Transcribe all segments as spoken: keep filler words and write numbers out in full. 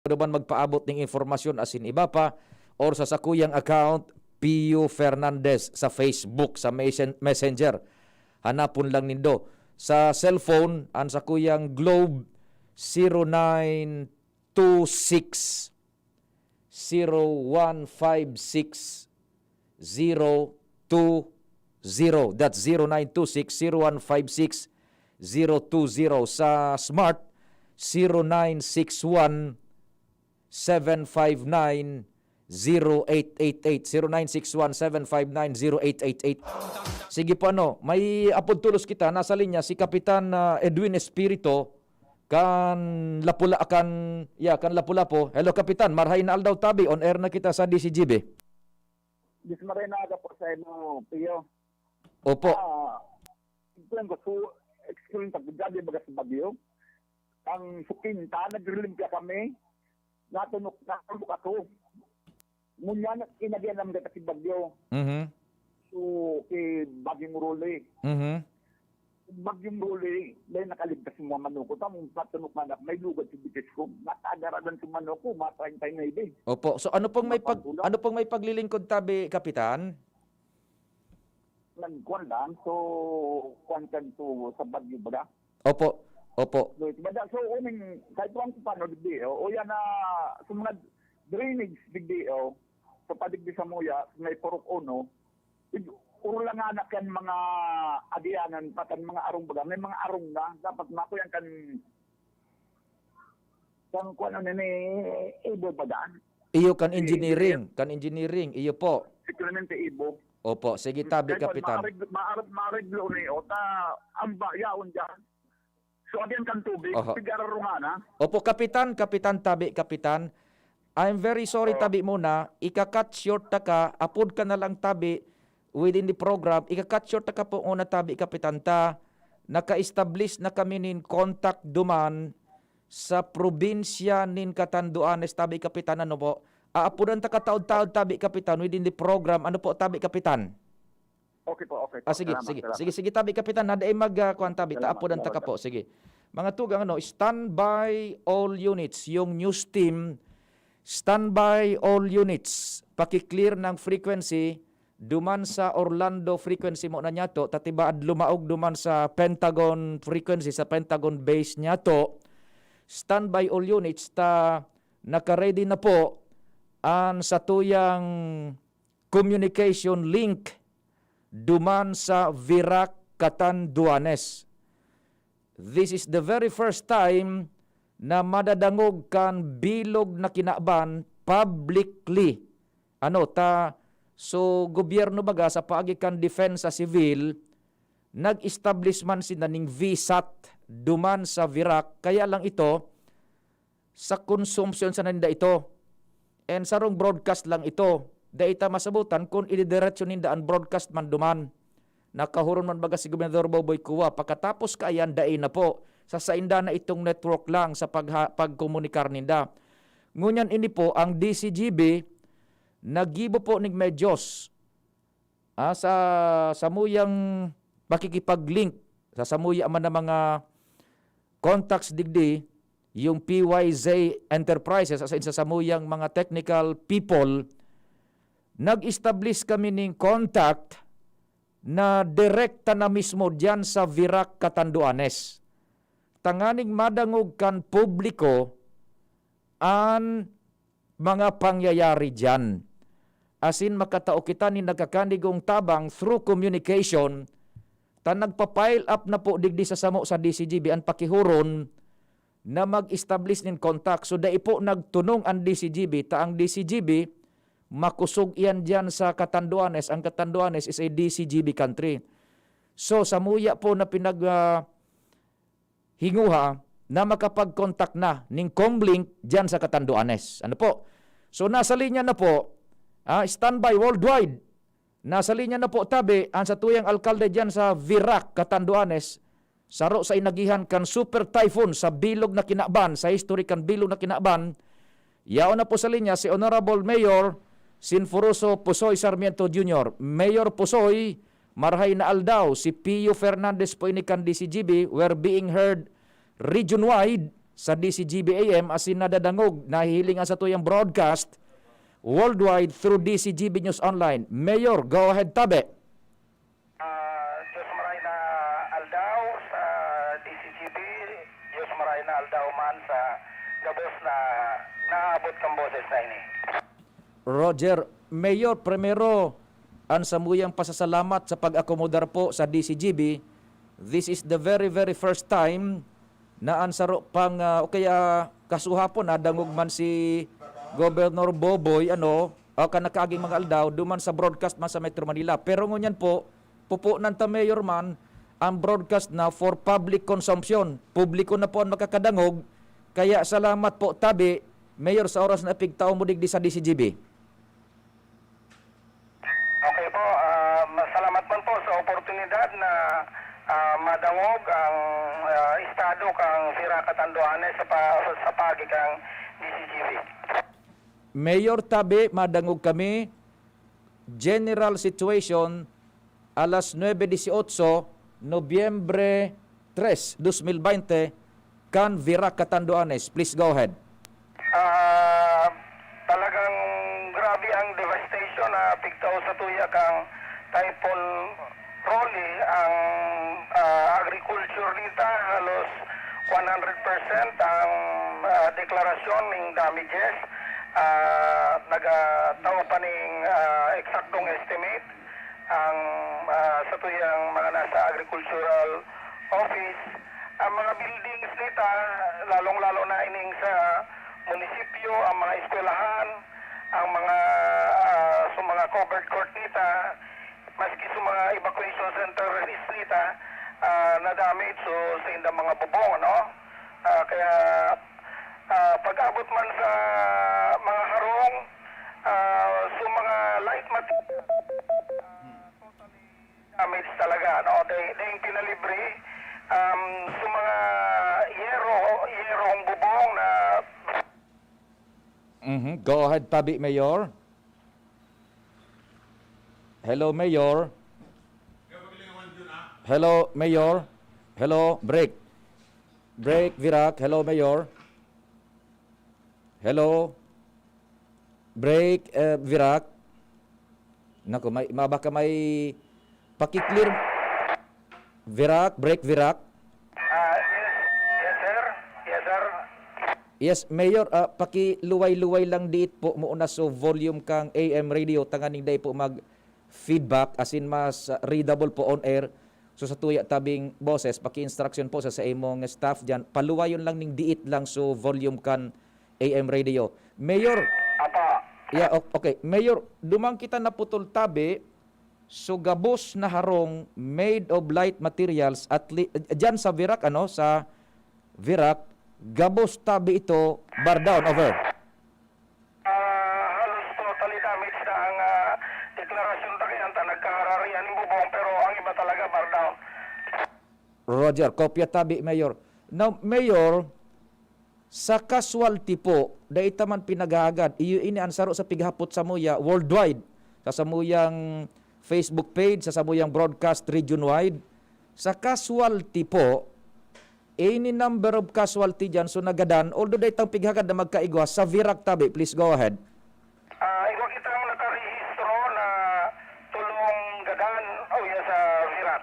duman magpaabot ning impormasyon asin iba pa, or sa sakuyang account, Pio Fernandez sa Facebook, sa messen-, Messenger. Hanapon lang nindo. Sa cellphone, ang sakuyang Globe, zero nine two six, zero one five six, zero two zero. That's zero nine two six, zero one five six, zero two zero. Sa Smart, zero nine six one, seven five nine, zero eight eight eight. Zero nine six one, seven five nine, zero eight eight eight. Sige po, ano, may apod tulos kita. Nasa linya si Kapitan, ah, Edwin Espirito, kan Lapula-, kan, ya, kan Lapu-Lapu. Hello, Kapitan. Marhay na aldaw tabi. On air na kita sa D C G B. Yes, maray na aga po sa imo, Pio. Opo. Ah, ito ang gusto, explain sa grabe baga sa bagyo. Ang sukinta, nagrelimpya kami. Natunok, natunok ako. Ngunyan, inagihan naman kita si bagyo. Mhm. So, kay Bagyong Rolly. Mhm. Bagyong Rolly, dahil nakaligtas yung mga manok ko. Tamong patunok na, may lugad si bitis ko. Matagaradan si manok ko, mga treinta y nuebe. Opo. So, ano pong may pag-, Mapagkulang. ano pong may paglilingkod tabi, Kapitan? Nagkuhan lang. So, kuhan ka dito sa bagyo, baga? Opo. Opo. So, baga, so, uning, kahit kuhan ko paano, di, o, o yan na, sa mga drainage, di, o, sa padigdi sa Muya, may Purok Uno, ig-, uro lang nga na kan mga agianan, patan mga arong baga, may mga arong na, dapat makuyan kan, kan kuwan, ano, ni Ibo baga. Iyo kan Si engineering, kan engineering, iyo po. Si Clemente Ibo. Opo, sige, tabi, Kaya Kapitan. Maarig-, maarig-, maareglo ni, o, ta, ang ba, yaon dyan. So, again, kan tubig, Oho. Tigararungan, ha? Opo, Kapitan, Kapitan, tabi, Kapitan. I'm very sorry, Oo. tabi muna. Ika-cut short ta ka, apod ka na lang tabi within the program. Ika-cut short ta ka po una, tabi, Kapitan, ta naka-establish na kami nin contact duman sa probinsya nin Catanduanes, tabi, Kapitan, ano po? Aapodan ta ka taod-taod, tabi, Kapitan, within the program. Ano po, tabi, Kapitan? Okay po, okay po. Ah, sige, Salamat, sige. salamat. Sige, sige, tabi, Kapitan, ha? Dai mag, ah, kuwan, tabi. Salamat, Taapodan ta ka salamat. po. Sige. Mga tugang, ano, standby all units. Yung news team, standby all units. Paki-clear ng frequency duman sa Orlando frequency mo na niyato, ta tibaad lumaog duman sa Pentagon frequency, sa Pentagon base niyato. Standby all units, ta naka-ready na po an satuyang communication link duman sa Virac, Catanduanes. This is the very first time na madadangog kan bilog na kinaban publicly. Ano ta, so, gobyerno baga sa paagi kan Depensa Civil, nag-establish man sinda ning VSAT duman sa Virac. Kaya lang ito, sa konsumpsyon sa ninda ito. And sarong broadcast lang ito. Dai ta masabutan kun ididiretso ninda an broadcast man duman. Nakahuron man baga si Gobernador Boboy Cua, pakatapos kaiyan, dai na po. Sa sainda na itong network lang sa pagha-, pagkomunikar ninda. Ngunyan ini po, ang D C G B, naggibo po ning medyos, ah, sa samuyang pakikipag-link sa samuya man na mga contacts digdi, yung P Y Z Enterprises, as in sa samuyang mga technical people, nag-establish kami ning contact na direkta na mismo diyan sa Virac, Catanduanes, tanganing madangog kan publiko an mga pangyayari diyan. Asin makatao kita nin nagkakanigong tabang through communication, ta nagpa-pile up na po digdi sa samo sa D C G B an pakihuron na mag-establish nin contact. So, dai po nagtunong an D C G B, ta ang D C G B, makosog iyan diyan sa Catanduanes. Ang Catanduanes is a D C G B country. So, samuya po na pinag, ah, hinguha na makapag-contact na ning Comlink diyan sa Catanduanes. Ano po? So, nasa linya na po, ah, standby worldwide. Nasa linya na po tabi ang satuyang alkalde diyan sa Virac, Catanduanes. Saro sa inagihan kan super typhoon sa bilog na kinaban, sa history kan bilog na kinaban, yaon na po sa linya si Honorable Mayor Sinfuroso Pusoy Sarmiento Junior. Mayor Pusoy, marhay na aldaw. Si Pio Fernandez po ini kan D C G B. We're being heard region-wide. sa D C G B A M asin nadadangog, nahihiling an satuyang broadcast worldwide through D C G B News Online. Mayor, go ahead, tabi. Ah, Diyos maray na aldaw sa D C G B, Diyos maray na aldaw man sa gabos na naabot kang boses na ini. Roger, Mayor, primero, an samuyang pasasalamat sa pag-akomodar po sa D C G B. This is the very, very first time na an saro pang, ah, o kaya kasuhapon, nadangog man si Governor Boboy, ano, o kan nakaaging mga aldaw, duman sa broadcast man sa Metro Manila. Pero ngunyan po, pupunan ta, Mayor man, ang broadcast na for public consumption. Publiko na po ang makakadangog. Kaya salamat po, tabi, Mayor, sa oras na pigtao mo digdi sa D C G B. Okay po, ah, masalamat man po sa oportunidad na, ah, madangog ang, ah, estado kang Virac Catanduanes sa pa-, sa paagi kang D C G B. Mayor, tabi, madangog kami. General situation, alas nuebe dieciocho, Nobyembre tres, dos mil baynte, kan Virac Catanduanes. Please go ahead. Ah, talagang grabe ang devastation na pigtao sa tuya kang Typhoon Rolly. Ang, ah, agriculture nita halos one hundred percent ang, ah, deklarasyon ning damages. Ah, nagatao pa ning, ah, eksaktong estimate ang, ah, satuyang mga nasa agricultural office. Ang mga buildings nita, lalong-lalo na ining sa munisipyo, ang mga eskwelahan, ang mga, ah, sa mga covered court nita, maski sa mga evacuation center nita, ah, na-damage, so, sa indang mga bubong, ano? Ah, kaya, ah, pag-abot man sa mga harong, ah, sa mga light material, ah, totally damage talaga, no? Dahil, dahil pinalibre, um, sa mga yero, yerong bubong na Mhm. Go ahead, tabi, Mayor. Hello, Mayor. Hello, Mayor. Hello, break. Break, Virac. Hello, Mayor. Hello. Break, eh, Virac. Naku, may, ma-, baka may paki-clear. Virac, break, Virac. Ah, yes. Yes, sir. Yes, sir. Yes, Mayor, ah, pakiluway-luway lang diit po muna so volume kang A M radio, tanganing dai po mag-feedback, as in mas, ah, readable po on air. So, sa tuya tabing boses, paki-instruction po sa, sa imong staff diyan, paluwayon lang ning diit lang so volume kan A M radio. Mayor. Apa. Yeah, o-, okay. Mayor, duman kita naputol tabi, so gabos na harong made of light materials at li-, diyan sa Virac, ano, sa Virac, gabos tabi ito, bar down, over. Ah, halos totally damage na ang, ah, deklarasyon ta kaya ta nagkahararihan ng bubong, pero ang iba talaga bar down. Roger, kopya tabi, Mayor. Now, Mayor, sa casualty po, dai ta man pinaghahagad, iyo ini an saro sa pighapot samuya worldwide, sa samuyang Facebook page, sa samuyang broadcast region-wide. Sa casualty po, any number of casualty diyan, so nagadan, although dai tang pighagad na magkaigwa, sa Virac tabi, please go ahead. Ah, igwa kitang nakarehistro na tolong gadan, oh, yes, sa Virac.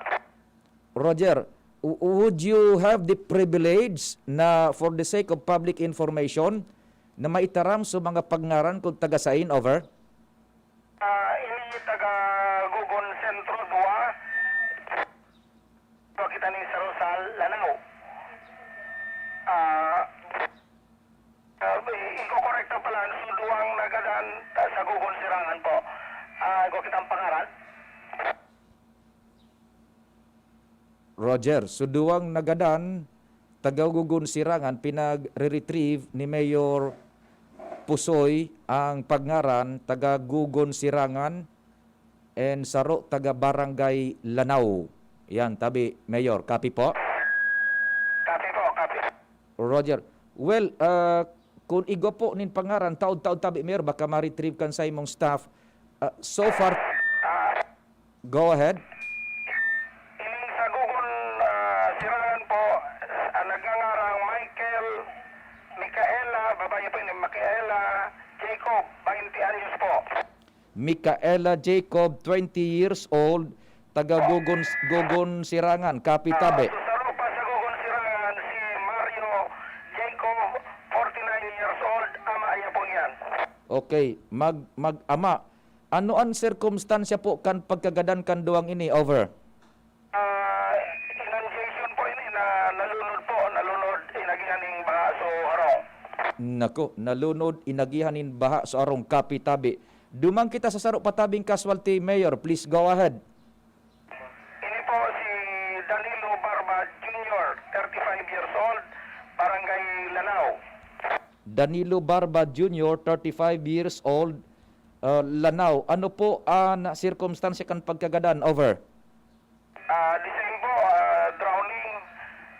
Roger, w-, would you have the privilege na, for the sake of public information, na maitaram sa mga pagngaran kung taga sain, over? Ah, ini taga Gugon Centro dua. Pakita ni sa Rosal, Lanao. Ah, ah, i-, iko-correct ko pala, so duwang nagadan, ah, sa Gugon Sirangan po. Ah, igwa kitang pangaran. Roger, so duwang nagadan, taga Gugon Sirangan, pinagre-retrieve ni Mayor Pusoy ang pagngaran, taga Gugon Sirangan, and saro, taga Barangay Lanao. Yan, tabi, Mayor. Copy po? Copy po, copy. Roger. Well, ah, kung igwa po nin pangaran, taod-taod tabi, Mayor, baka ma-retrieve kan sa imong staff. Ah, so far, Ah, go ahead. Ining sa Gugon, ah, Sirangan po, ah, nagngangarang Michael Micaela Jacob, twenty years old, taga Gogon, Gogon Sirangan, Capiz-Tabi. Ah, susaro pa sa Gogon Sirangan si Mario Jacob, forty-nine years old, ama niya po yan. Okay, mag, mag-ama. Ano an sirkumstansya po kan pagkagadan kan duwang ini? Over. Ah, inundation po ini na nalunod po, nalunod, inagihan ning baha sa harong. Nako, nalunod, inagihan nin baha sa harong, Capiz-Tabi. Duman kita sa saro pa tabing casualty, Mayor. Please go ahead. Ini po si Danilo Barba Junior, thirty-five years old, Barangay Lanao. Danilo Barba Junior, thirty-five years old, uh, Lanao. Ano po ang sirkumstansya kan pagkagadan? Over. Ah, the same po, ah, drowning,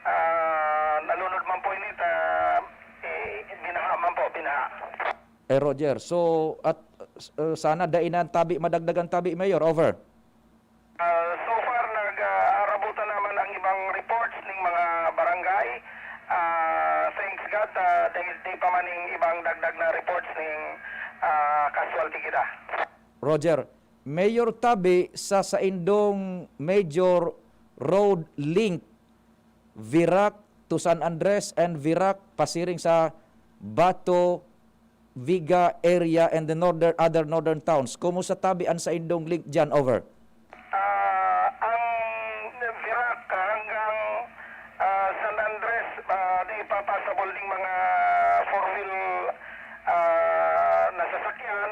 ah, nalunod man po ini ta, eh, binaha man po, binaha. Eh, Roger, so, at, uh, sana dai na tabi, madagdagan tabi, Mayor. Over. Ah, so far, nag, ah, aarabutan naman ang ibang reports ning mga barangay. Ah, thanks God, ah, dai, dai pa man ning ibang dagdag na reports ning, ah, casualty kita. Roger, Mayor, tabi sa saindong major road link, Virac to San Andres and Virac pasiring sa Bato, Viga area and the northern, other northern towns. Kumusta tabi an saindong link diyan? Over. Ah, ang Virac hanggang, ah, San Andres, ah, di pa passable ding mga four-wheel, ah, na sasakyan.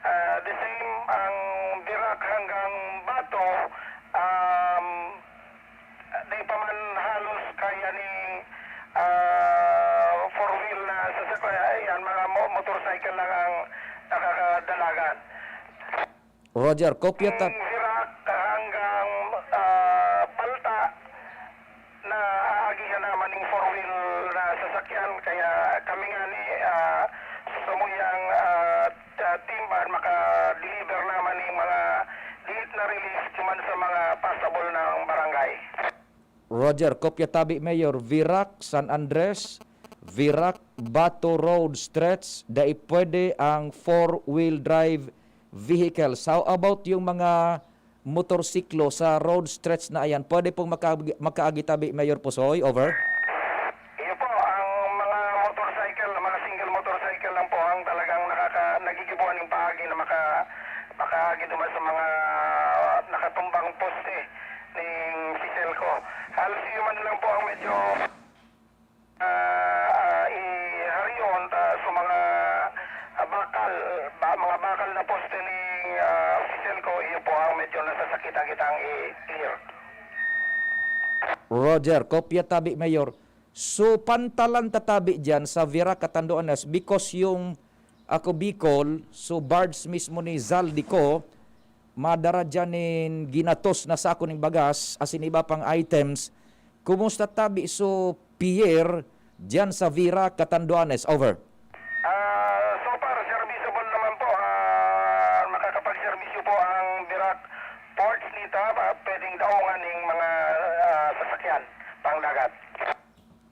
Ah, the same ang Virac hanggang Bato, um, di pa man halos kaya ni, ah, four-wheel na sasakyan. Ayan, mga mo-, motorcycle lang ang nakakadalagan. Roger, kopya ta- Ang Virac hanggang, ah, Palta, naaagihan naman ning four-wheel na sasakyan, kaya kami nga ni, ah, sa samuyang, ah, ah, team van maka-deliver naman ning mga liit na relief duman sa mga passable na barangay. Roger, kopya tabi, Mayor. Virac, San Andres, Virac, Bato Road stretch, dai pwede ang four-wheel drive vehicles. How about yung mga motorsiklo sa road stretch na ayan? Pwede pong maka-, makaagi tabi, Mayor Pusoy? Over. Iyo po, ang mga motorcycle, mga single motorcycle lang po ang talagang nakaka-, nagigibuan ng paagi na maka-, makaagi duman sa mga nakatumbang poste ning Ficelco. Halos iyo man lang po ang medyo, ah, ah, iharion ta sa mga, ah, bakal, ba-, mga bakal na poste ning, ah, Ficelco, iyo po ang medyo nasasakitan kitang i-clear. Roger, kopya tabi, Mayor. So, pantalan ta tabi diyan sa Virac, Catanduanes, because yung Ako Bicol, so barge mismo ni Zaldy Co, madara diyan nin ginatos na sako nin bagas, asin iba pang items. Kumusta tabi so pier diyan sa Virac, Catanduanes? Over. Ah, so far, serviceable naman po. Ah, makakapagserbisyo po ang Virac ports nito. Ah, pwedeng daungan ning mga, ah, sasakyan pang dagat.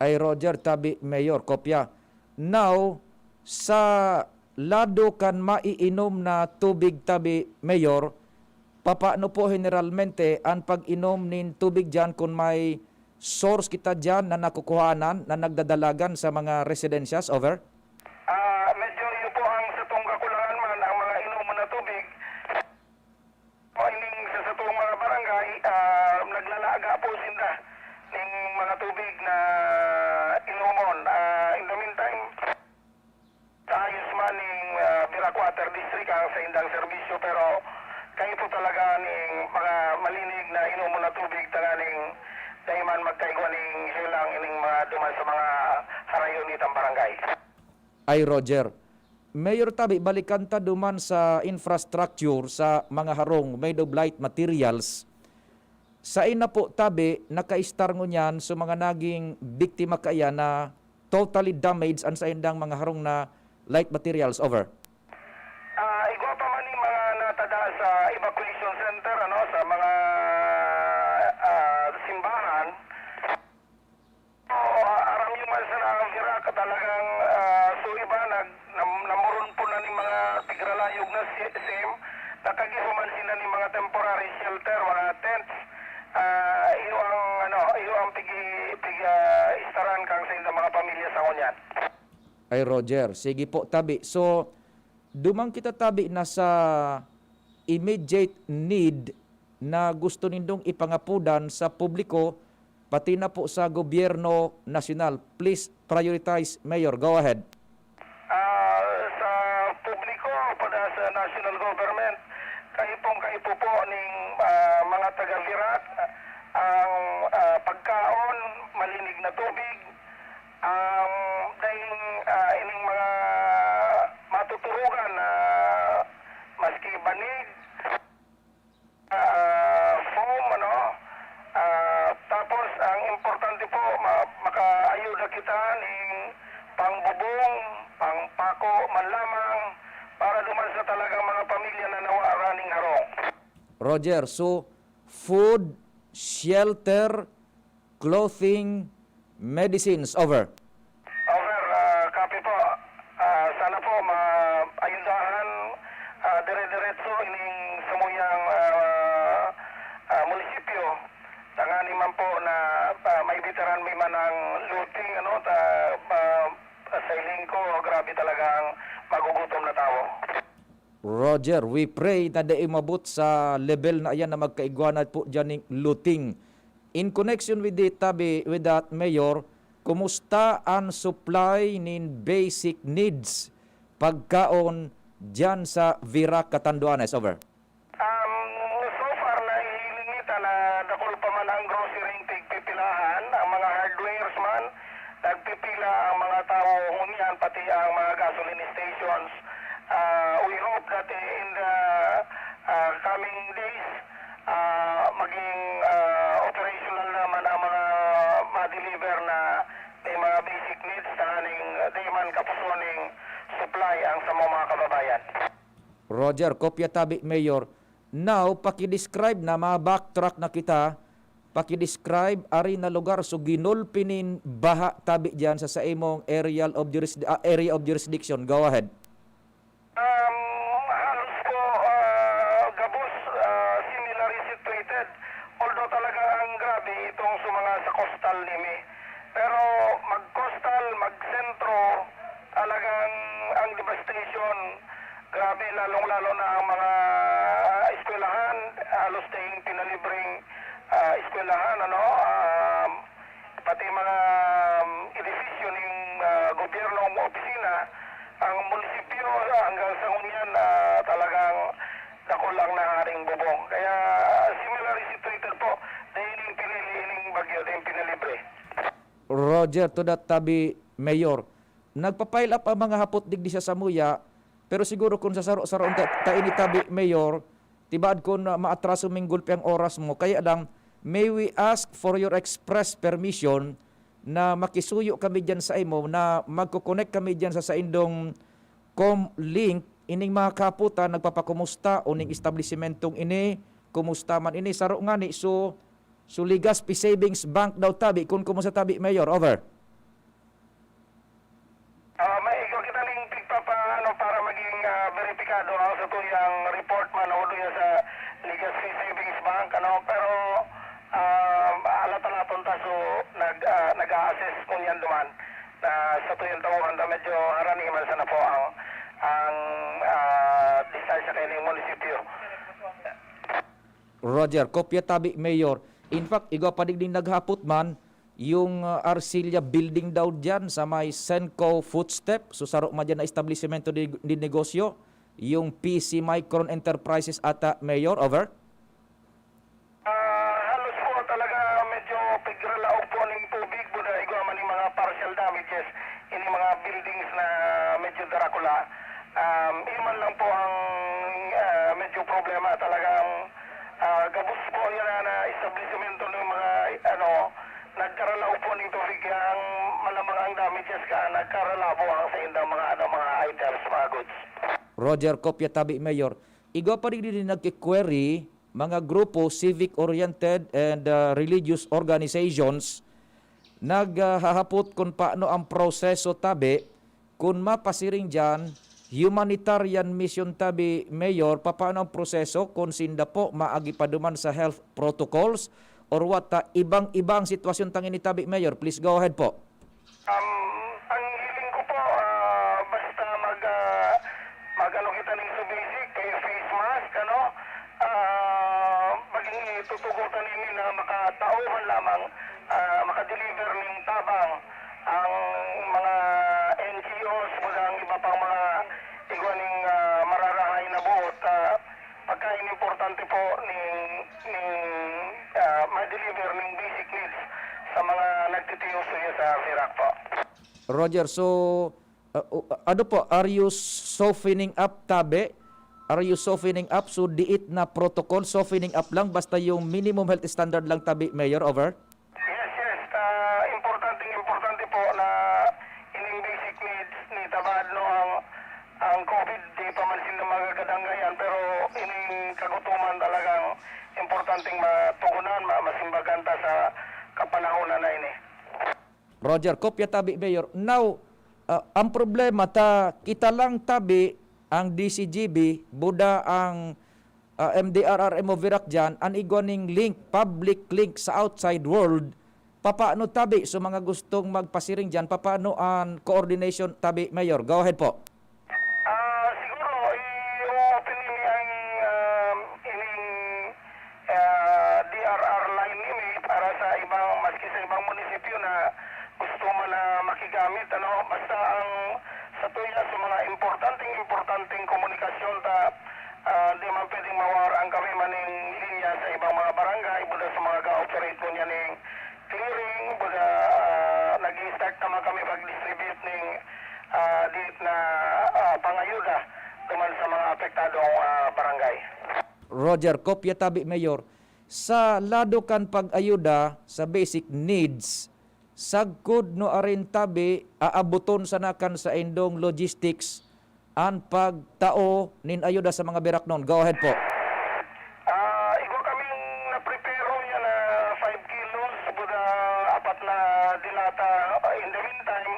Ay, Roger, tabi, Mayor, kopya. Now, sa lado kan maiinom na tubig tabi, Mayor, papaano po generalmente an pag-inom nin tubig diyan kun may source kita diyan na nakukuhanan, na nagdadalagan sa mga residensyas? Over. Ah, medyo iyo po ang satong kakulangan man, ang mga inom na tubig. O, ining sa satong mga barangay, ah, naglalaga po sinda ning mga tubig na inomon. Ah, in the meantime, ayos man ning, ah, Virac Water District ang saindang serbisyo, pero kayo po talaga ning mga malinig na inomon na tubig tanganing dai man magkaigwa ning helang ining mga duman sa mga harayo nitang barangay. Ay, Roger. Mayor tabi, balikan ta duman sa infrastructure sa mga harong made of light materials. Sain na po tabi nakaistar ngunyan sa mga naging biktima kaya na totally damaged an saindang mga harong na light materials? Over. Ah, igwa pa man yung mga natada sa evacuation center, ano, sa mga, ah, simbahan. Oo, aram nyo man sa Virac, talagang, ah, so iba, nag-, nam-, namoron po na ni mga tigralayog na si-, sim, Nakagibo man sila nin mga temporary shelter, mga tents. Ah, iyo ang, ano, iyo ang pigi-, pig-, ah, istaran kan saindang mga pamilya sa ngunyan. Ay, Roger, sige po, tabi. So, duman kita tabi na sa immediate need na gusto nindong ipangapodan sa publiko, pati na po sa gobyerno nasyonal. Please prioritize, Mayor. Go ahead. Ah, sa publiko, pada sa national government, kaipong-kaipo po ning, ah, mga taga-Virac, ang, ah, pagkaon, malinig na tubig, ang daing, ah, ining mga matuturugan na maski banig, ah, foam, ano, ah, tapos ang importante po, ma-, makaayuda kita ning pangbubong, pangpako man lamang, para duman sa talagang mga pamilya na nawara ning harong. Roger, so food, shelter, clothing, medicines, over. Over, ah, copy po. Ah, sana po maayudahan, ah, dire-diretso ining samuyang, ah, ah, munisipyo. Tanganing man po na, ah, maibitaran mi man ang looting, ano, ta, ah, sa hiling ko, grabe talaga ang magugutom na tawo. Roger, we pray na dai umabot sa level na iyan na magkaigwa na po diyan ning looting. In connection with it, tabi, with that, Mayor, kumusta an supply nin basic needs, pagkaon, diyan sa Virac, Catanduanes? Over. Um, so far, nahihiling kita na dakul pa man ang grocery pigpipilahan, ang mga hardwares man, nagpipila ang mga tawo ngunyan, pati ang mga gasoline stations. Ah, we hope that in the, ah, coming days, ah, maging, ah, operational naman ang mga ma-deliver na may mga basic needs, tanganing di man kapusoning supply ang sa mga kababayan. Roger, kopya tabi, Mayor. Now, paki-describe na, ma-backtrack na kita, paki-describe ari na lugar so ginulpi nin baha tabi diyan sa, sa imong areal of jurisdi-, ah, area of jurisdiction. Go ahead. Um, halos po, ah, gabos, ah, similarly situated. Although talaga ang grabe itong sa mga sa coastal nimi. Pero mag-coastal, mag-sentro, talagang ang devastation, grabe, lalong-lalo na ang mga eskwelahan, halos daing pinalibreng, ah, eskwelahan, ano, um, pati mga, um, edifisyo ning, ah, gobyerno o opisina, ang munisipyo, ah, hanggang sa ngunyan, ah, talagang dakul ang naharing bubong. Kaya similar situated po, dahil yung pinili ining bagyo, dahil pinalibre. Roger, to that tabi, Mayor, nagpa-pile up ang mga hapot digdi sa samuya, pero siguro kung sa saro-saro ta, ta ini tabi, Mayor, tibaad kun, ah, maatraso ming gulpi ang oras mo. Kaya lang, may we ask for your express permission na makisuyo kami diyan sa imo, na magko-connect kami diyan sa saindong com link, ining mga kahapotan nagpapakumusta o ning establisimentong ini, kumusta man ini, saro ngani, so, so Legazpi Savings Bank daw tabi, kun kumusta tabi, Mayor? Over. Ah, may igwa kita ning tigpapa-, ano, para maging, ah, beripikado ang sa tuyang report man o duya sa Legazpi Savings Bank, ano, pero, ah, alat-alaton ta, so, nag-, ah, nag-a-assess ngunyan duman na sa tuyang tauhan ta, medyo harani man sana po ang, ang, ah, distansya kaining munisipyo. Roger, kopya tabi, Mayor. In fact, igwa pa digding naghapot man, yung, uh, Arcilla Building daw diyan sa may Senco Footstep. So, saro man diyan na establisimento di, di negosyo, yung P C Micron Enterprises ata, Mayor. Over. Ah, halos po talaga medyo pigralaog po ning tubig, buda igwa man yung mga partial damages, ini mga buildings na medyo darakula. Um, iyon man lang po ang, ah, medyo problema. Talagang, ah, gabos po yan na, na establishmento ng mga, ano, nagkaralaog po ning tubig. Ang malamang ang damages ka, nagkaralabo ang sa indang mga, ano, mga items, mga goods. Roger, kopya tabi, Mayor. Igwa pa rin din nagkikweri, mga grupo, civic-oriented and, ah, religious organizations, naghahapot kung paano ang proseso tabi, kung mapasiring diyan, humanitarian mission tabi, Mayor, papaano ang proseso kung sinda po maagi pa duman sa health protocols or what, ah, ibang-iba ang sitwasyon tang ini tabi, Mayor? Please go ahead po. Um, ang hiling ko po, ah, basta mag, ah, mag-ano kita ning sa basic, kay face mask, ano, ah, maging itutugutan nini na makatao man lamang, ah, makadeliver ning tabang ang mga N G Os, baga ang iba pang mga igwa ning, ah, mararahay na buot, ah, pagkain importante po ning, ning, ah, ma-deliver ning basic needs sa mga nagtitiyo suya sa Virac po. Roger, so, uh, uh, ano po, are you softening up tabi? Are you softening up? So, diit na protocol, softening up lang, basta yung minimum health standard lang tabi, Mayor, over? Yes, yes. Ah, importanteng importante po na ining basic needs ni tabad no ang, ang COVID, di pa man sila magagadanggayan, pero ining kagutuman talagang importanteng matugunan, ma-, masimbagan ta sa kapanahonan na ini. Roger, kopya tabi, Mayor. Now, ah, ang problema ta, kita lang tabi ang D C G B, buda ang, ah, M D R R M o Virac diyan, an igwa ning link, public link sa outside world. Papaano tabi sa mga gustong magpasiring diyan? Papaano an coordination tabi, Mayor? Go ahead po. Ah, siguro, i-open nini ang, um, ining, ah, D R R line nini para sa ibang, maski sa ibang munisipyo na gusto man na makigamit, ano. Basta ang sa tuya sa mga importanteng, importanteng komunikasyon ta, ah, di man pwedeng mawara ang kami maning linya sa ibang mga barangay, buda sa mga ga-operate ngunyan ning clearing, baga, ah, nag-i-start naman kami mag-distribute ning, ah, diit na, ah, pangayuda duman sa mga apektadong, ah, barangay. Roger, kopya tabi, Mayor. Sa lado kan pag-ayuda sa basic needs, sagkod no arin tabi, aaboton sana kan saindong logistics an pagtao nin ayuda sa mga Biraknon. Go ahead po. Ah, igwa kaming napreparo yan na five kilos, buda apat na dilata. In the meantime,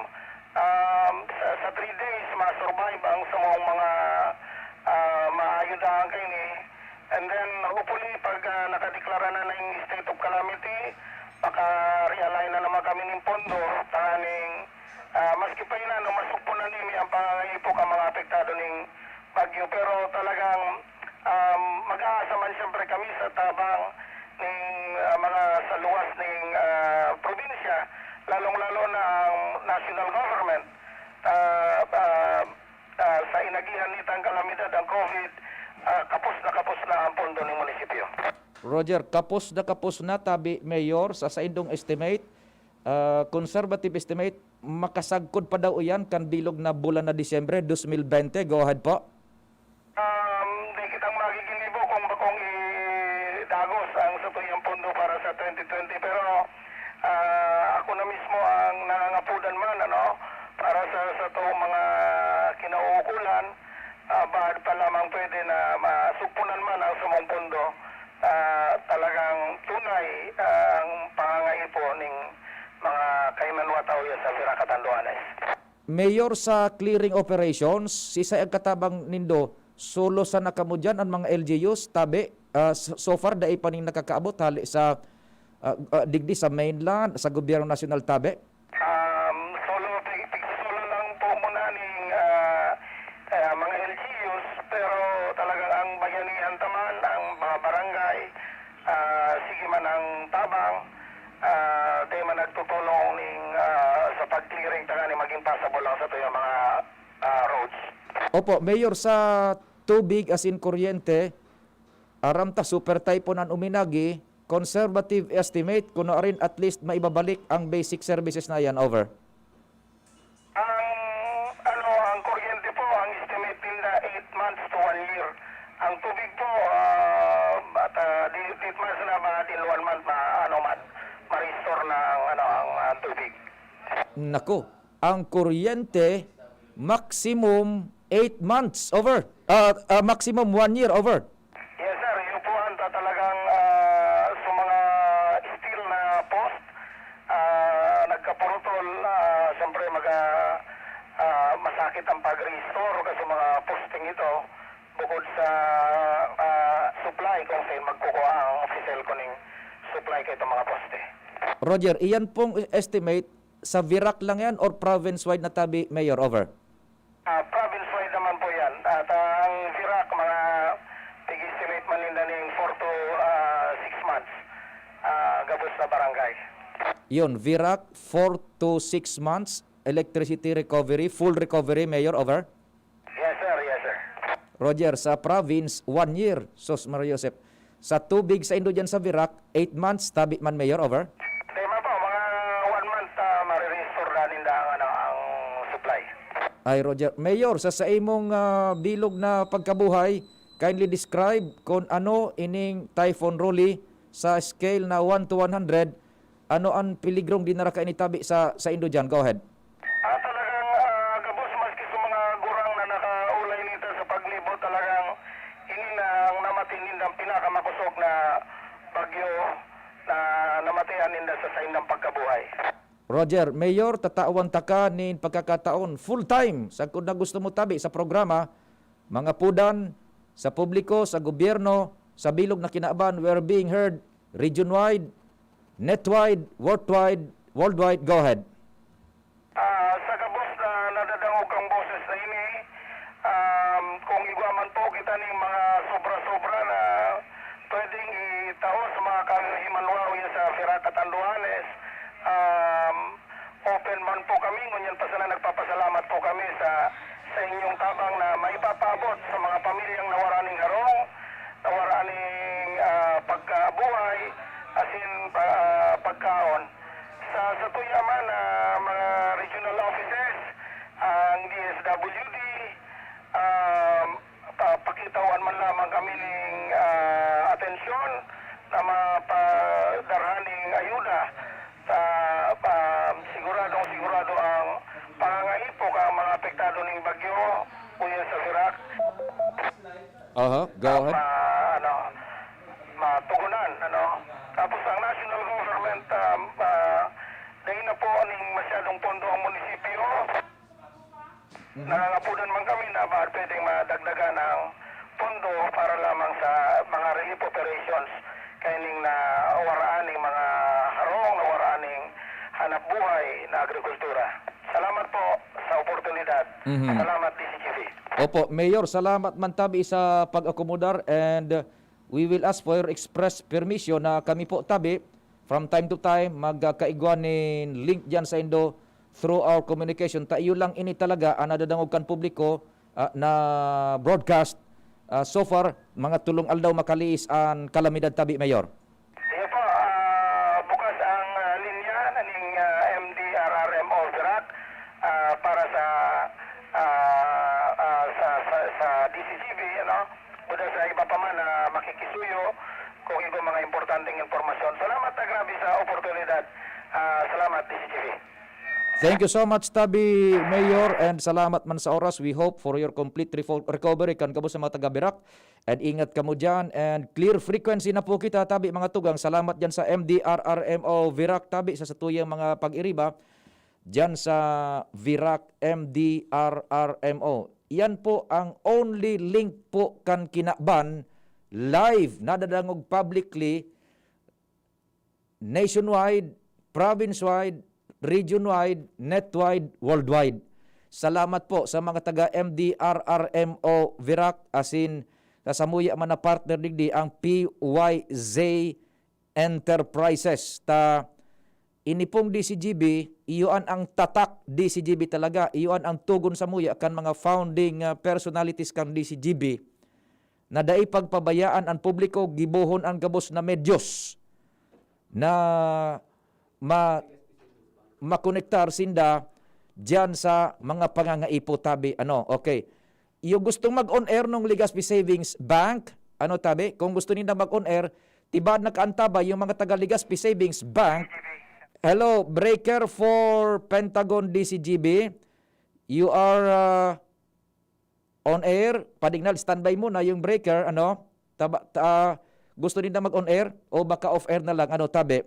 um, sa, sa three days, ma-survive ang samong mga, ah, maayudahan kaini. And then, hopefully, pag, ah, nakadeklara na ng state of calamity, maka-realign na naman kami ning pondo, tanganing Ah, maski pa iyan, ano, masugpo na nini ang pangangaipo kan mga apektado ning bagyo, pero talagang, um, mag-aasa man siyempre kami sa tabang ning, ah, mga sa luwas ning, ah, probinsya, lalong-lalo na ang national government. Ah, ah, ah, sa inagihan nitang kalamidad ang COVID, ah, kapos na kapos na ang pondo ning munisipyo. Roger, kapos na kapos na, tabi, Mayor, sa saindong estimate, ah, conservative estimate, makasagkod pa daw iyan kan bilog na bulan na Disyembre dos mil bente. Go ahead po. Um, di kitang magiginibo kung bakong idagos ang satuyang pondo para sa twenty twenty. Pero, ah, ako na mismo ang nangangapudan man, ano, para sa, sa to mga kinauukulan, ah, bahad pa lamang pwede na masugpunan man ang samong pondo. Ah, talagang tunay ang pangangaipo ning mga kaimanwa tawo sa Virac, Catanduanes. Mayor, sa clearing operations, sisay ang katabang nindo? Solo sana kamo diyan, an mga L G Us, tabi, ah, so, so far, dai pa nin nakakaabot hali sa, ah, ah, digdi sa mainland, sa gobyerno nasyonal, tabi? Um, solo, tig-, tigsolo lang po muna ning, ah, ah, mga L G Us, pero talagang ang bayanihan ta man, ang mga barangay, ah, sige man ang tabang, ah, di man nagtutulong ning, ah, sa pag-clearing tanganing maging passable ang satuyang mga, ah, roads. Opo, Mayor, sa tubig asin kuryente, aram ta super typhoon an uminagi, conservative estimate, kuno arin at least maibabalik ang basic services na yan, over. Ang, ano, ang kuryente po, ang estimate ninda, eight months to one year. Ang tubig po, ah, at, ah, di, eight months na ba, in one month, ma-, ano man, ma-restore na ang, ano, ang, ah, tubig. Naku, ang kuryente, maximum eight months, over. Ah, ah, maximum one year, over. Yes, sir. Yun po ang ta-, talagang, ah, sa mga steel na post, ah, nagkapurutol, ah, siyempre, mag-, ah, ah, masakit ang pag-restore kasi mga Ito, bukod sa, ah, supply, kung saan magkukuha ang official kuning supply kay itong mga poste. Roger, iyan pong estimate sa Virac lang yan or province-wide na tabi, Mayor? Over. Ah, province-wide naman po yan. At, ah, ang Virac, mga tig-estimate man ninda ning four to, ah, six months, ah, gabos na barangay. Yun, Virac, four to six months, electricity recovery, full recovery, Mayor, over? Yes, sir. Yes, sir. Roger, sa province, one year. Sus, Maria Joseph. Sa tubig sa indo dyan sa Virac, eight months, tabi man, Mayor, over? Tema po, mga one month, ah, marirestore na ninda ang, ano, ang supply. Ay, Roger. Mayor, sa, sa imong, ah, bilog na pagkabuhay, kindly describe kung ano ining Typhoon Rolly sa scale na one to one hundred. Ano ang peligrong dinara kaini tabi sa, sa indo dyan? Go ahead. Ah, talagang, ah, gabos maski sa mga gurang na nakaulay nito sa paglibot, talagang ini na ang namati nindang pinakamakosog na bagyo na namatian ninda sa saindang pagkabuhay. Roger, Mayor, tatawan taka nin pagkakataon full time sagkod na gusto mo tabi sa programa, mga pudan, sa publiko, sa gobyerno, sa bilog na kinaban, we're being heard region-wide, net-wide, worldwide, worldwide. Go ahead. Ah, sa gabos na nadadangog kang boses na ini, um, kung igwa man po kita ning mga sobra-sobra na pwedeng itao sa mga kahimanwaro niya sa Virac at Andujanes, um, open man po kami, ngunyan pa sana nagpapasalamat po kami sa, sa inyong tabang na maipapaabot sa mga pamilyang nawara ning harong, nawara ning, ah, pagkabuhay, asin pa, ah, pagkaon. Sa, sa tuya man, ah, mga regional offices, ang D S W D, ah, pa-, pakitawan man lamang kami ning, ah, atensyon na mapadarhan ning ayuda sa, pa-, siguradong sigurado ang pangangaipo kan mga apektado ning bagyo, kuya sa Virac. Aha, go ahead. Ma-, ano, matugunan, ano. Tapos ang national government, ah, ah, dahil na po ning masyadong pondo ang munisipyo, Mhm. Nangangapunan man kami na ba pwedeng madagdagan ang pondo para lamang sa mga relief operations kaining nawaraan ning mga harong, nawaraan ning hanap buhay na agrikultura. Salamat po sa oportunidad. Mhm. Salamat, D C G B. Opo, Mayor, salamat man tabi sa pag-akomodar and we will ask for your express permission na kami po tabi from time to time magkaigwa nin link diyan sa indo through our communication. Ta iyo lang ini talaga ang nadadangog kan publiko, ah, na broadcast. Ah, so far, mga tulong aldaw makaliis an kalamidad tabi, Mayor. Iyo po, ah, bukas ang, ah, linya na ning, ah, M D R R M O Virac, ah, para sa, ah, ah, sa, sa, sa D C G B, ano, buda sa iba pa man na makikisuyo kung iba mga importanteng impormasyon. Salamat na grabe sa oportunidad. Ah, salamat, D C G B. Thank you so much, tabi, Mayor, and salamat man sa oras. We hope for your complete refo-, recovery kan gabos sa mga taga Virac. And ingat kamo dyan. And clear frequency na po kita, tabi, mga tugang. Salamat dyan sa M D R R M O Virac, tabi, sa satuyang mga pag-iriba dyan sa Virac M D R R M O. Yan po ang only link po kan kinaban live, nadadangog publicly, nationwide, province-wide, region-wide, net-wide, worldwide. Salamat po sa mga taga M D R R M O Virac, asin sa samuya man na partner digdi, ang P Y Z Enterprises. Ta, ini pong D C G B, iyo an ang tatak D C G B talaga, iyo an ang tugon samuya kan mga founding, ah, personalities kan D C G B. Na dai pagpabayaan an publiko, gibohon an gabos na medyos na ma-, makonektar sinda diyan sa mga pangangaipo tabi. Ano, okay. Iyo gustong mag-on air nung Legazpi Savings Bank, ano tabi? Kung gusto ninda mag-on air, tibaad na kaantabay yung mga taga Legazpi Savings Bank. Hello, breaker for Pentagon D C G B. You are, uh, on air, padignal, standby muna yung breaker, ano? Taba-, ta-, gusto ninda mag-on air o baka off air na lang, ano, tabi?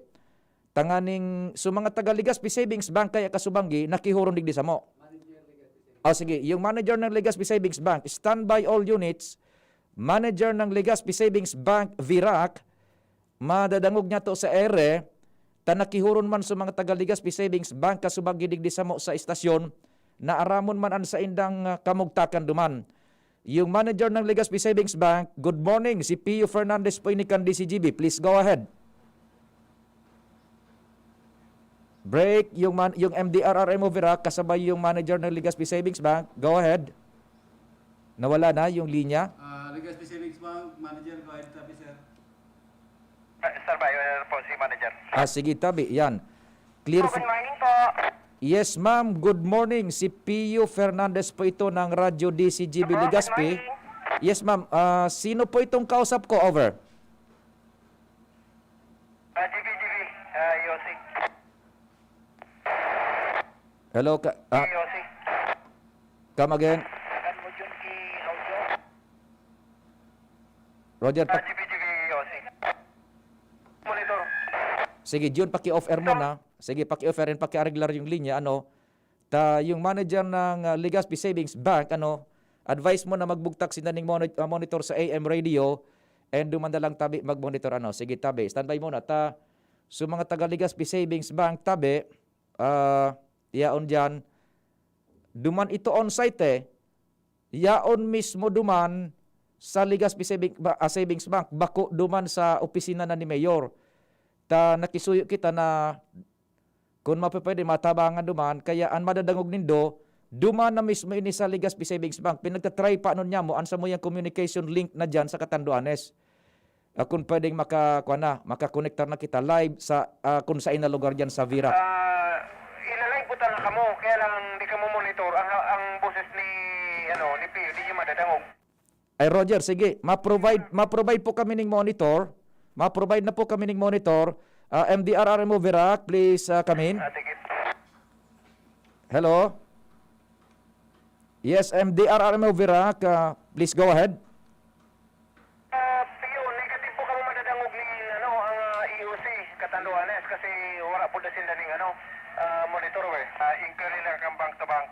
Tanganing, so mga taga Legazpi Savings Bank kaya kasubanggi, nakihoron digdi samo. Oh, sige, yung manager ng Legazpi Savings Bank, standby all units, manager ng Legazpi Savings Bank, Virac, madadangog niya to sa ere, ta nakihuron man sa mga taga Legazpi Savings Bank kasubag digdi samo sa istasyon, na aramon man an saindang, ah, kamugtakan duman. Yung manager ng Legazpi Savings Bank, good morning, si Pio Fernandez po ini kan D C G B. Please go ahead. Break, yung man-, yung M D R R M o Virac, kasabay yung manager ng Legazpi Savings Bank. Go ahead. Nawala na yung linya. Ah, Legazpi Savings Bank, manager, go ahead, tabi, sir. Ah, sir, ba, yun po si manager. Ah, sige, tabi. Yan. Clear. Oh, f- good morning po. Yes, ma'am. Good morning. Si Pio Fernandez po ito ng Radyo D C G B Opo, good Legazpi. Morning. Yes, ma'am. Ah, sino po itong kausap ko? Over. Ah, G B, G B. Ah, Yossi. Hello, ka, ah, Yossi. Come again. Akan mo dyan ki audio. Roger, Ah, pak- G B, G B, Yossi. Monitor. Sige, Jun, paki-off air mo na. Sige, paki-off air and paki-areglar yung linya, ano. Ta, yung manager ng, ah, Legazpi Savings Bank, ano, advice mo na magbugtak sinda ning moni-, ah, monitor sa A M radio, and duman na lang tabi mag-monitor, ano. Sige, tabi. Standby muna. Ta, so mga taga Legazpi Savings Bank, tabi, ah, yaon diyan. Duman ito on site, eh. Yaon mismo duman sa Legazpi Saving-, ba-, ah, Savings Bank, bako duman sa opisina na ni Mayor. Ta nakisuyo kita na kun mapapwede, matabangan duman, kaya an madadangog nindo, duman na mismo ini sa Legazpi Savings Bank. Pinagtatry pa nun niya mo, an samuyang communication link na diyan sa Catanduanes. Ah, kun pwedeng maka-, kuwan na, makakonektar na kita live sa, ah, kun sain na lugar diyan sa Virac. Ah, ina-live po talaga kamo, kaya lang di kamo monitor. Ang, ang boses ni, ano, ni Pio, di niyo madadangog. Ay, Roger, sige. Ma-provide, ma-provide po kami ning monitor. Ma-provide na po kami ning monitor. Ah, M D R R M o Virac, please, ah, come in. Ah, sige. Hello? Yes, M D R R M o Virac, ah, please go ahead. Ah, Pio, negative po kamo madadangog ni, ano, ang, ah, E O C, Catanduanes, kasi wala po na sila ning, ano, ah, monitor, eh. Ah, inquiry lang kang bank to bank.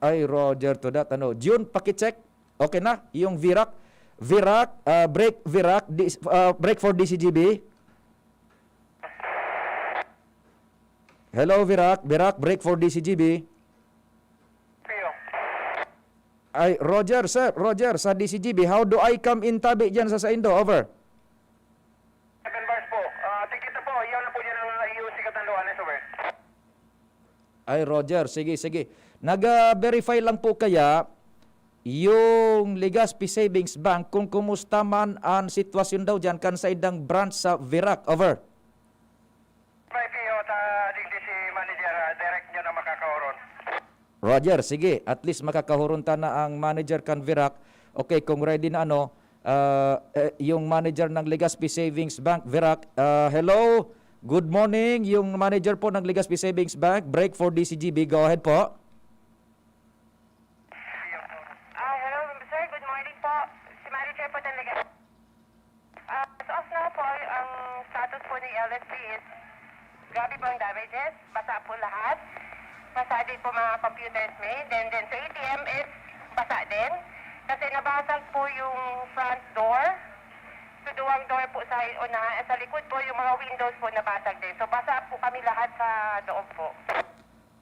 Ay, Roger, to that, ano. Jun, paki-check. Okay na, yung Virac. Virac, ah, break, Virac, di-, ah, break for D C G B. Hello, Virac. Virac, break for D C G B. Pio. Ay, Roger, sir. Roger, sa D C G B, how do I come in tabi dyan sa saindo? Over. Seven bars po. Ah, tikit na po. Iyan na po dyan ang, ah, E O C Catanduanes, over. Ay, Roger, sige, sige. Nag-verify lang po kaya yung Legazpi Savings Bank kung kumusta man ang sitwasyon daw diyan kan saindang branch sa Virac. Over. May P O ta digdi si manager, ah, direct nyo na makakaoron. Roger, sige. At least makakahuron ta na ang manager kan Virac. Okay, kung ready na ano, ah, eh, yung manager ng Legazpi Savings Bank, Virac. Ah, hello, good morning. Yung manager po ng Legazpi Savings Bank, break for D C G B. Go ahead po. Ah, hello, sir. Good morning po. Si manager po ng Legazpi. Ah, as of now po, ang status po ni L S B is grabe po ang damages. Basa po lahat. Basa din po mga computers may. Then, then sa A T M is basa din. Kasi nabasag po yung front door. So, duwang door po sa unahan. Sa likod po, yung mga windows po nabasag din. So, basa po kami lahat sa loob po.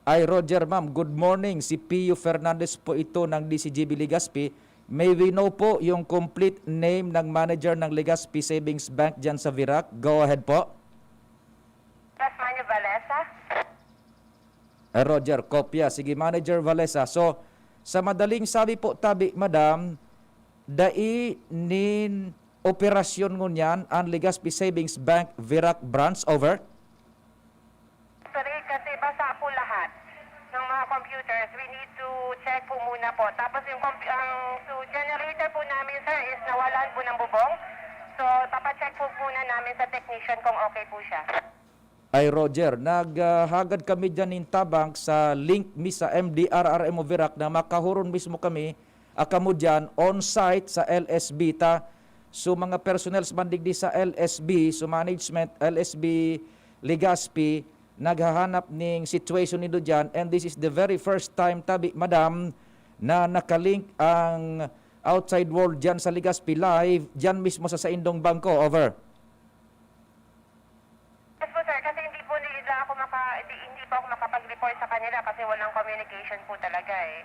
Ay, Roger, ma'am. Good morning. Si Pio Fernandez po ito ng D C G B Legazpi. May we know po yung complete name ng manager ng Legazpi Savings Bank dyan sa Virac? Go ahead po. Tasmania Valesa. Ay, Roger, kopya. Sige, Manager Valesa. So, sa madaling sabi po, tabi, madam, dai nin operasyon ngunyan an Legazpi Savings Bank Virac Branch? Over. Sorry, kasi basa po lahat ng mga computers. We need to check po muna po. Tapos yung compu-, ang, so, generator po namin, sir, is nawalan po ng bubong. So, papacheck po muna namin sa technician kung okay po siya. Ay, Roger, naghagad kami diyan nin tabang sa link mi sa M D R R M o Virac na makahuron mismo kami, ah, kamo diyan on site sa L S B ta. So, mga personnels man digdi sa L S B, so management, L S B Legazpi, naghahanap ning situation nindo diyan, and this is the very first time, tabi, madam, na nakalink ang outside world diyan sa Legazpi Live, diyan mismo sa saindong bangko. Over. Yes po, sir, kasi hindi po nila ako maka, hindi, hindi po ako makapag-report sa kanila kasi walang communication po talaga eh.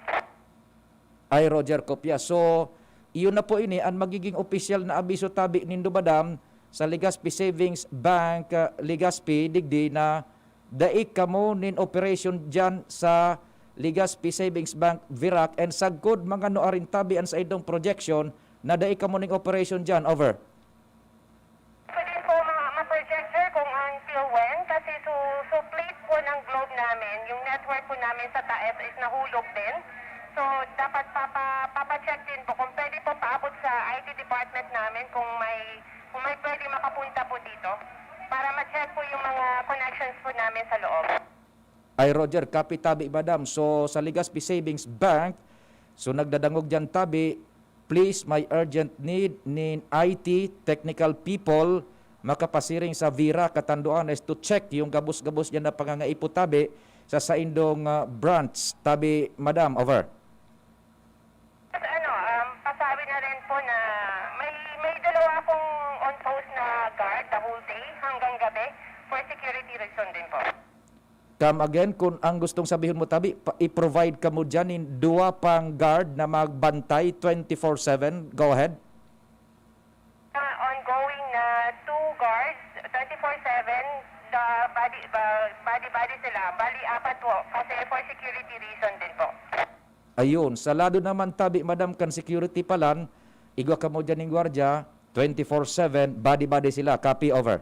Ay, Roger Copia. So, iyon na po ini an magiging opisyal na abiso, tabi, nindo, madam, sa Legazpi Savings Bank, ah, Legazpi, digdi na dai kamo nin operation diyan sa Legazpi Savings Bank, Virac, and sagkod mga nuarin, tabi, an saindong projection na dai kamo ning operation diyan. Over. Pwede po ma- ma-project, sir, kung until when, kasi su- suplit po ng globe namin, yung network po namin sa taas is nahulog din. So, dapat papa, papa-check din po kung pwede po paabot sa I T department namin kung may, kung may pwede makapunta po dito para ma-check po yung mga connections po namin sa loob. Ay, Roger, copy, tabi, madam. So, sa Legazpi Savings Bank, so nagdadangog diyan, tabi, please, may urgent need nin I T technical people makapasiring sa Virac, Catanduanes, to check yung gabos-gabos diyan na pangangaipo, tabi, sa saindong, ah, branch, tabi, madam. Over. At ano, um, pasabi na rin po na may, may dalawa akong on post na guard the whole day hanggang gabi for security reason din po. Come again, kung ang gustong sabihon mo, tabi, pa- i-provide kamo diyan nin duwa pang guard na magbantay twenty-four seven. Go ahead. Mga ongoing na two guards, twenty-four seven, the body, ba- body-body sila. Bali, apat po, kasi for security reason din po. Ayun, sa lado naman, tabi, madam, kan security palan, igwa kamo diyan ning gwardiya, twenty-four seven, body-body sila. Copy. Over.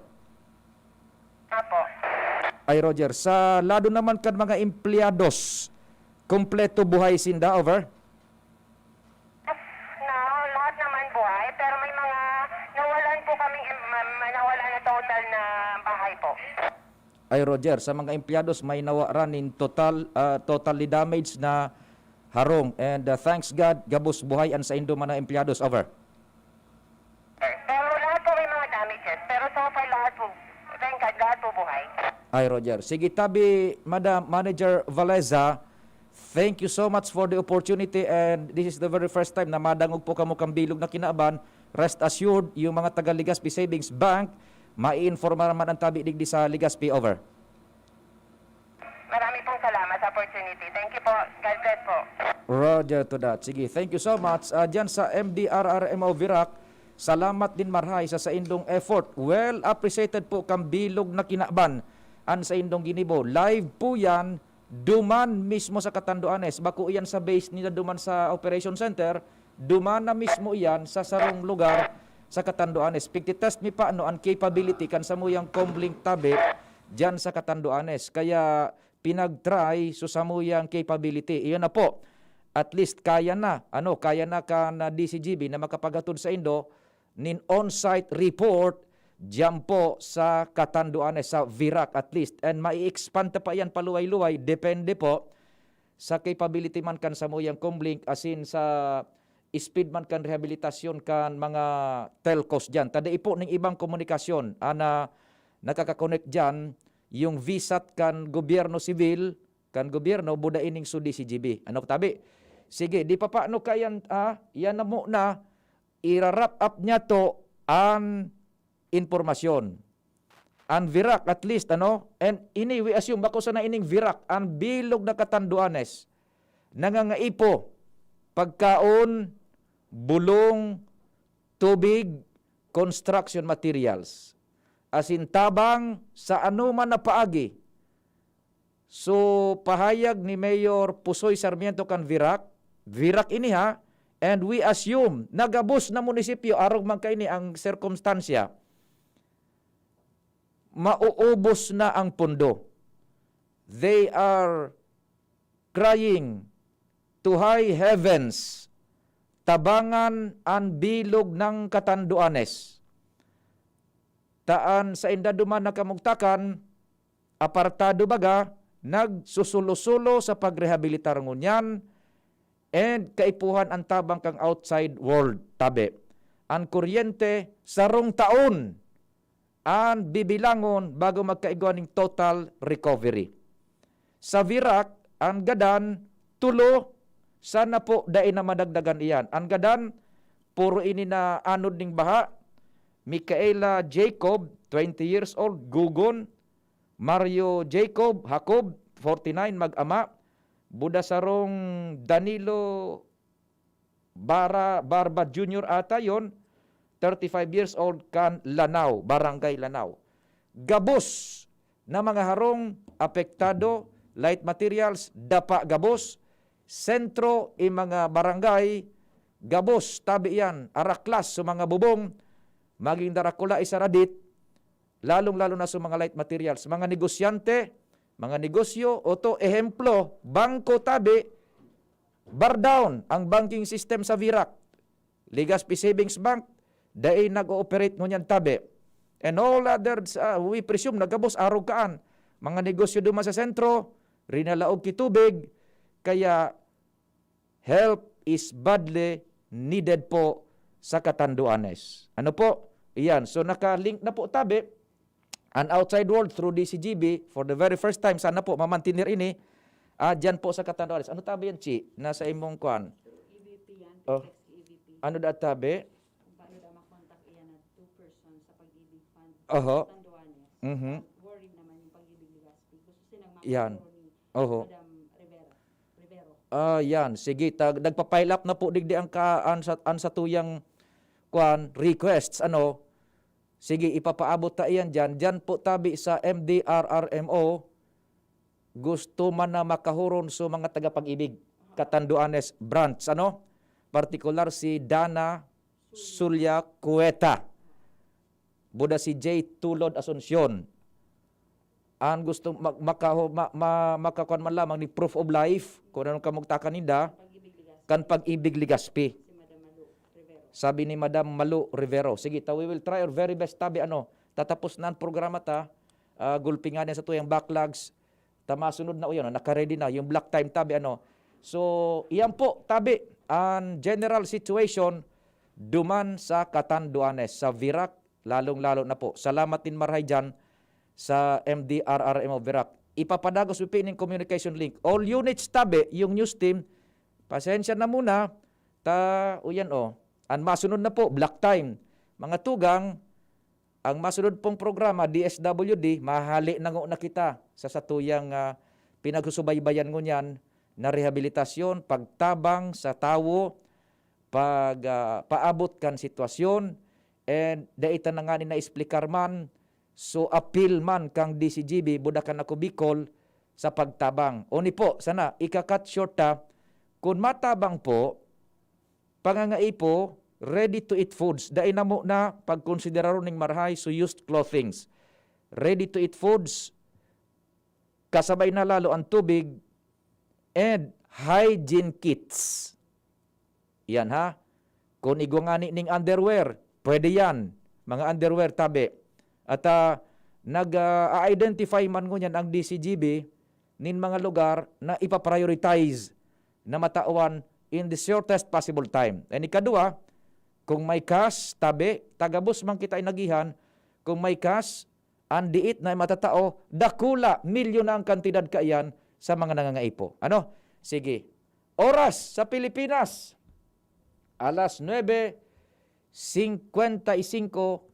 Apo. Ay, Roger, sa lado naman kan mga empleyados, kompleto buhay sinda. Over. Na lahat naman buhay, pero may mga nawalan po kaming, ma- ma- nawalan na total na bahay po. Ay, Roger, sa mga empleyados, may nawaran nin total, ah, totally damaged na harong. And, ah, thanks God, gabos buhay an saindo mga empleyados. Over. Pero lahat po may mga damages. Pero so far lahat po, thank God, lahat po buhay. Ay, Roger. Sige, tabi, Madam Manager Valeza, thank you so much for the opportunity, and this is the very first time na madangog po kamo kan bilog na kinaban. Rest assured, yung mga taga Legazpi Savings Bank, maiinforma naman ang tabi digdi sa Legazpi. Over. Marami pong salamat sa opportunity. Thank you po. God bless po. Roger to that. Sige, thank you so much. Ah, diyan sa M D R R M O Virac, salamat din marhay sa saindong effort. Well appreciated po kan bilog na kinaban an saindong ginibo. Live po yan, duman mismo sa Catanduanes. Bako iyan sa base nila duman sa Operation Center, duman na mismo iyan sa sarong lugar sa Catanduanes. Pigtitest mi pa, no, an capability kan samuyang Comlink tabi diyan sa Catanduanes. Kaya pinag-try so samuyang capability. Iyon na po. At least kaya na, ano, kaya na kan, ah, D C G B na makapaghatod saindo nin on-site report diyan po sa Catanduanes, sa Virac at least. And mai-expand ta pa iyan paluway-luway, depende po sa capability man kan samuyang Comlink, asin sa speed man kan rehabilitasyon kan mga telcos diyan. Ta dai po ning ibang komunikasyon ana nakaka-connect diyan, yung VSAT kan gobyerno sibil, kan gobyerno, buda ining su D C G B. Ano, tabi? Sige, di pa paano kayan, ah, yan na muna, ira-wrap up niya to an impormasyon. An Virac, at least, ano? And ini, we assume, bako sana ining Virac, an bilog na Catanduanes, nangangaipo, pagkaon, bulong, tubig, construction materials, asin tabang sa anoman na paagi. So, pahayag ni Mayor Pusoy Sarmiento kan Virac, Virac ini ha, and we assume na gabos na munisipyo, arog man kaini ang sirkumstansya, mauubos na ang pondo. They are crying to high heavens, tabangan an bilog ng Catanduanes. Ta an sainda duman na kamugtakan, apartado baga, nagsusulo-sulo sa pagrehabilitar ngunyan, and kaipuhan an tabang kan outside world, tabi. An kuryente, sarong taon, an bibilangon bago magkaigwa ning total recovery. Sa Virac, an gadan, tulo, sana po dai na madagdagan iyan. An gadan, puro ini na anod ning baha. Micaela Jacob, twenty years old, Gugon. Mario Jacob, Jacob, forty-nine, mag-ama. Budasarong Danilo Bara, Barba Junior ata yon, thirty-five years old, kan Lanao, Barangay Lanao. Gabos na mga harong apektado, light materials, dapa gabos, sentro, i mga barangay, gabos, tabi iyan, araklas sa mga bubong, maging darakula, isaradit, lalong-lalo na sa mga light materials, mga negosyante, mga negosyo, oto, ehemplo, bangko, tabi, bar down ang banking system sa Virac. Legazpi Savings Bank, dai nag-ooperate ngunyan, tabi. And all others, ah, we presume, nagabos, arog kaan. Mga negosyo duman sa sentro, rinalaog ki tubig, kaya help is badly needed po sa Catanduanes. Ano po? Iyan. So, naka-link na po, tabi, an outside world through D C G B for the very first time. Sana po mamantener ini. Ah, diyan po sa Catanduanes. Ano, tabi, yan, Chi? Nasa imong kwan? E V P yan, Oh. Text E V P. Ano da, tabi? Kung paano daw makontak iyan na two person sa Pag-ibig Fund, Oho. Catanduanes. Mhm. Worried naman yung Pag-ibig Legazpi. Gusto silang Yan. makaturo ni Oho. Madam Rivera. Rivero. Ah, yan. Sige, tag-, nagpa-pile up na po digdi ang ka-, an sa, an satuyang, kwan, requests, ano. Sige, ipapaabot ta iyan diyan. Diyan po, tabi, sa M D R R M O, gusto man na makahuron sa mga taga-Pag-ibig, Catanduanes branch, ano? Partikular si Dana Sulia Cueta. Buda si J Tulod Asuncion. An gusto ma-, makaho-, ma-, ma-, makakuan man lamang ni proof of life, kung anong kamugtakan ninda, kan Pag-ibig Legazpi. Sabi ni Madam Malu Rivero, "Sige, ta, we will try our very best, tabi, ano, tatapos na ang programa ta, ah, gulpi nga niya sa tuyang backlogs, ta masunod na, o, yan, naka-ready na yung block time, tabi, ano." So, iyan po, tabi, ang general situation duman sa Catanduanes, sa Virac, lalong-lalo na po. Salamat din marahay diyan sa M D R R M O Virac. Ipapadagos mi ning communication link. All units, tabi, yung news team, pasensya na muna, ta, o, yan, o. Ang masunod na po, block time. Mga tugang, ang masunod pong programa, D S W D, mahali na ngo na kita sa satuyang, ah, pinagsusubaybayan ngunyan na rehabilitasyon, pagtabang sa tawo, pag, ah, paabot kan sitwasyon, and dai ta na ngani na-explicar man, so apil man kan D C G B, Budakan Ako Bicol, sa pagtabang. O ni po, sana, ika-cut short ta, kun matabang po, pangangaipo, ready-to-eat foods, dai na mo na pagkonsideraron ning marahay, so used clothings. Ready-to-eat foods, kasabay na lalo ang tubig, and hygiene kits. Yan, ha? Kung igwa ngani ning underwear, pwede yan. Mga underwear, tabi. At, ah, nag, ah, identify man ngunyan ang D C G B nin mga lugar na ipa-prioritize na matawan in the shortest possible time. And ikadua, kung may cash, tabi, ta gabos man kita inagihan, kung may cash, ang diit na matatao, dakula, milyon na ang kantidad kaiyan sa mga nangangaipo. Ano? Sige. Oras sa Pilipinas, alas nuebe singkwenta y singko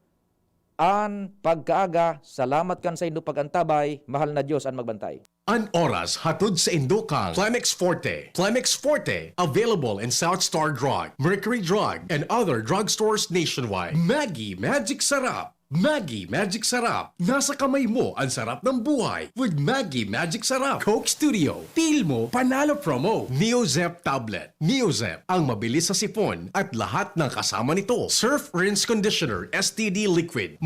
an pagkaaga. Salamat kan saindo pag-antabay. Mahal na Diyos an magbantay. An oras hatod saindo kan Plemex Forte. Plemex Forte, available in South Star Drug, Mercury Drug, and other drugstores nationwide. Maggi Magic Sarap. Maggi Magic Sarap. Nasa kamay mo ang sarap ng buhay with Maggi Magic Sarap. Coke Studio. Feel mo, panalo promo. Neozep Tablet. Neozep, ang mabilis sa sipon at lahat ng kasama nito. Surf Rinse Conditioner, S T D Liquid.